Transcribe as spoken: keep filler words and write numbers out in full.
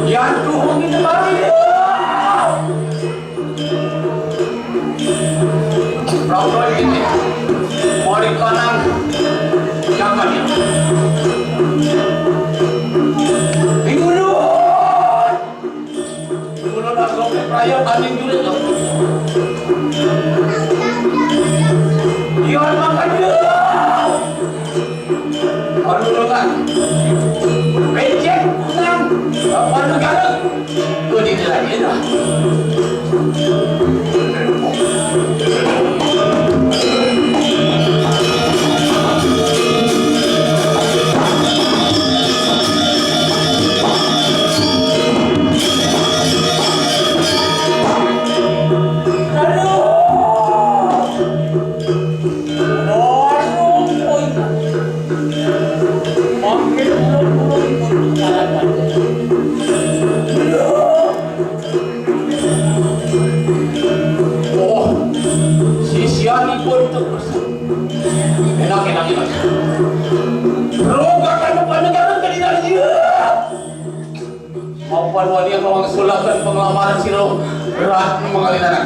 Yan tuh ini kembali. Rondo ini. Mori kanan. Jangan ya. Di ulun. Di ulun aku ke prayo kaning dulu tuh. Yan makan dulu. Aduh, kan. Becek, kan. Apa negara? Kau di dalam ini dah. Aduh. Warung, oi. Makin ulun-ulun pun kesalahan. Oh, sisianipun tuh. Enak, enak, enak. Roga kan panegaran tadi dari dia. Mapan wani yang mawang sulakan penglamaran silo berat mengalinanan.